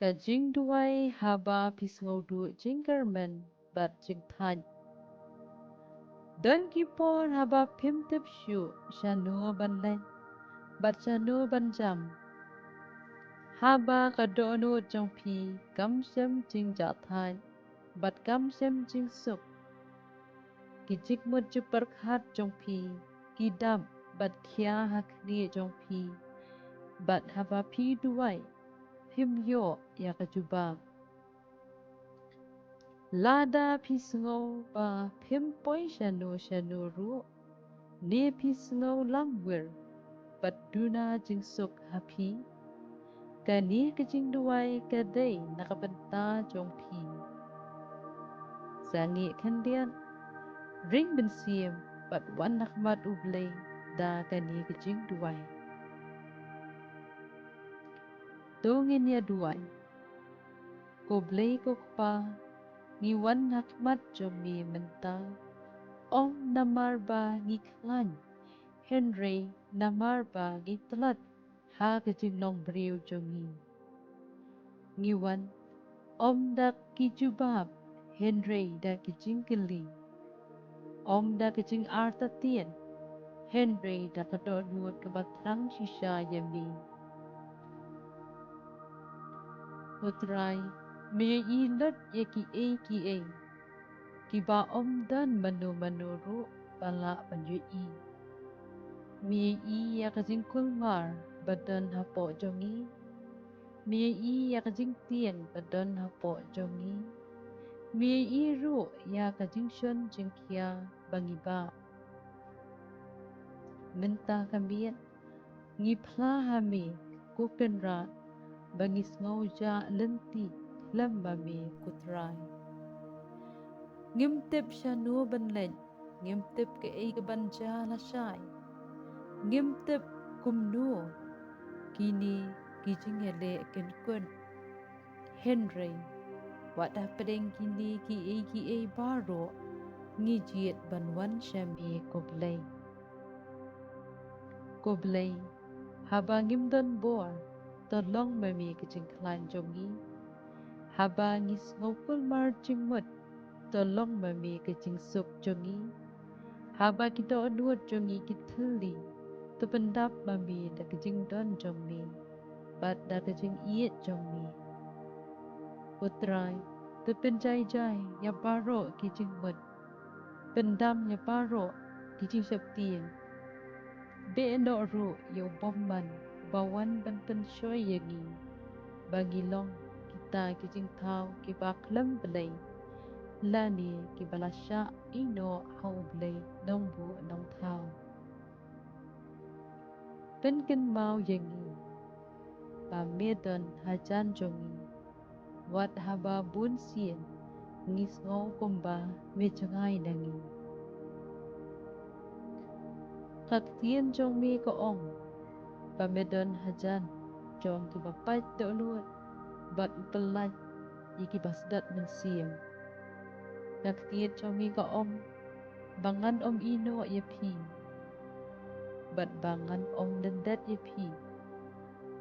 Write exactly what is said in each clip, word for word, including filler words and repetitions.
Ka jingduwai haba phi sngew duh jingkyrmen bad jingthait. Don ki por haba phim tip shuh shano ban leit bad shano ban jam. Haba ka dohnud jong phi kam shem jingjahthait bad kam shem jingsuk, ki jingmut jingpyrkhat jong phi ki dap bad khia ha khlieh jong phi, bad haba phi duwai phim ïoh ïa ka jubab. Lada phi sngew ba phim poi shano shano ruh, ne phi sngew langwir bad duna jingsuk ha phi, kane ka jingduwai ka dei na ka bynta jong phi. Sangeh khyndiat, ring mynsiem bad wan ha khmat U Blei da kane ka jingduwai. To ngin ïa duwai. Ko Blei ko Kpa, ngi wan ha khmat jong me mynta, ym namar ba ngi khlaiñ, hynrei namar ba ngi tlot ha ka jinglong briew jong ngi. Ngi wan ym da ki jubab, hynrei da ki jingkylli. Ym da ka jingartatien, hynrei da ka dohnud kaba thrang shisha ïa me. Ko Trai, me ïohi lut ïa kiei kiei kiba ym don mano mano ruh ba lah ban ïohi. Me ïohi ïa ka jingkulmar ba don hapoh jong ngi. Me ïohi ïa ka jingtieng ba don hapoh jong ngi. Me ïohi ruh ïa ka jingshon jingkhia ba ngi bah. Mynta ka miet ngi phla ha me, ko Kynrad, ba ngi sngew jah lynti khlem ma me, ko Trai. Ngim tip shano ban leit, ngim tip kaei kaban jia lashai. Ngim tip kumno kine ki jingïaleh kin kut. Hynrei wat hapdeng kine kiei kiei baroh, ngi jied ban wan sha me, ko Blei. Ko Blei, haba ngim don bor, to long ma me ka jingkhlaiñ jong ngi. Haba ngi sngew kulmar jingmut, to long ma me ka jingsuk jong ngi. Haba ki dohnud jong ngi ki thylli, to pyndap ma me da ka jingdon jong me bad da ka jingïeit jong me. Ko Trai, to pynjai jai ïa baroh ki jingmut. Pyndam ïa baroh ki jingsheptieng. Beh noh ruh ïa u bymman ba wan ban pynshoi ïa ngi ba ngi long kita ki jingthaw kiba khlem Blei, lane kiba la shah ïehnoh ha U Blei Nongbuh Nongthaw. Pynkynmaw ïa ngi ba me don hajan jong ngi, wat haba bun sien ngi sngew kumba me jngai na ngi. Ka ktien jong me ka ong ba me don hajan jong kiba pait dohnud bad u pyllait ïa kiba sdang mynsiem. Ka ktien jong me ka ong ba ngan ym ïehnoh ïa phi bad ba ngan ym lyndet ïa phi.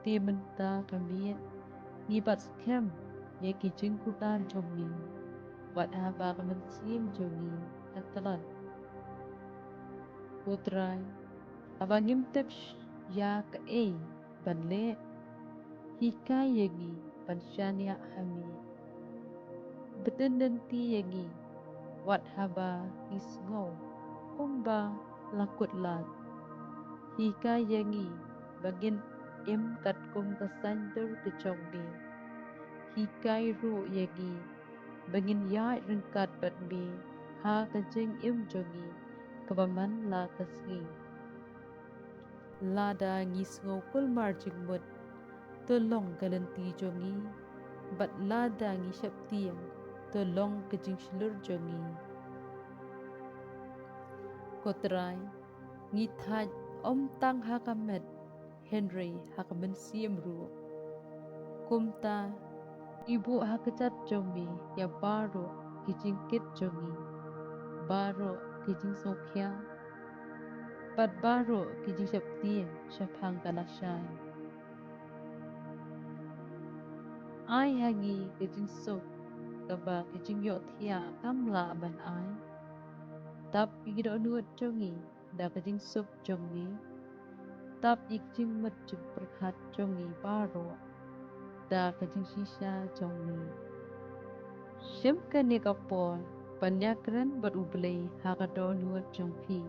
Te mynta ka miet ngi bat skhem ïa ki jingkular jong me, wat haba ka mynsiem jong ngi ka tlot. Ko Trai, haba ngim tip ïa kaei ban leh, hikai ïa ngi ban shaniah ha me. Btin lynti ïa ngi wat haba ngi sngew kumba la kut lad. Hikai ïa ngi ba ngin im katkum ka saiñdur ka jong me. Hikai ruh ïa ngi ba ngin ïaid ryngkat bad me ha ka jingim jong ngi kaba man la ka sngi. Lada ngi sngew kulmar jingmut, to long ka lynti jong ngi, bad lada ngi sheptieng, to long ka jingshlur jong ngi. Ko Trai, ngi thait ym tang ha ka met, hynrei ha ka mynsiem ruh. Kumta, ngi buh ha ka kjat jong me ïa baroh ki jingkit jong ngi, baroh ki jingsngewkhia bad baroh ki jingsheptieng shaphang ka lashai. Ai ha ngi ka jingsuk kaba ka jingïohthiah kam lah ban ai. Tap ïa ki dohnud jong ngi da ka jingsuk jong ngi. Tap ïa ki jingmut jingpyrkhat jong ngi baroh da ka jingshisha jong ngi. Shim kane ka por ban ïakren bad U Blei ha ka dohnud jong phi.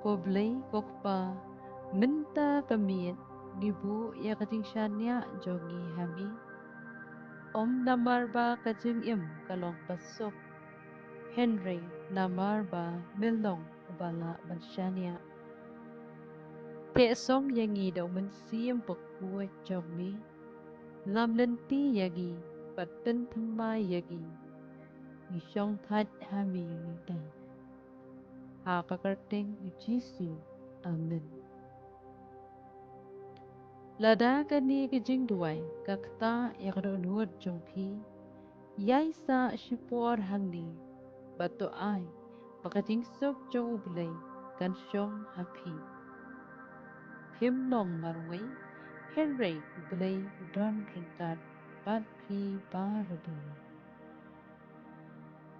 Ko Blei ko Kpa, mynta ka miet ngi buh ïa ka jingshaniah jong ngi ha me. Ym namar ba ka jingim ka long basuk, hynrei namar ba me long uba lah ban shaniah. Theh song ïa ngi da u Mynsiem Bakhuid jong me. Lam lynti ïa ngi bad pynthymmai ïa ngi. Ngi shongthait ha me mynta. Ha ka kyrteng U Jisu. Amen. Lada kane ka jingduwai ka ktah ïa ka dohnud jong phi, ïai sah shipor hangne bad to ai ba ka jingsuk jong U Blei kan shong ha phi. Phim long marwei, hynrei U Blei u don ryngkat bad phi baroh.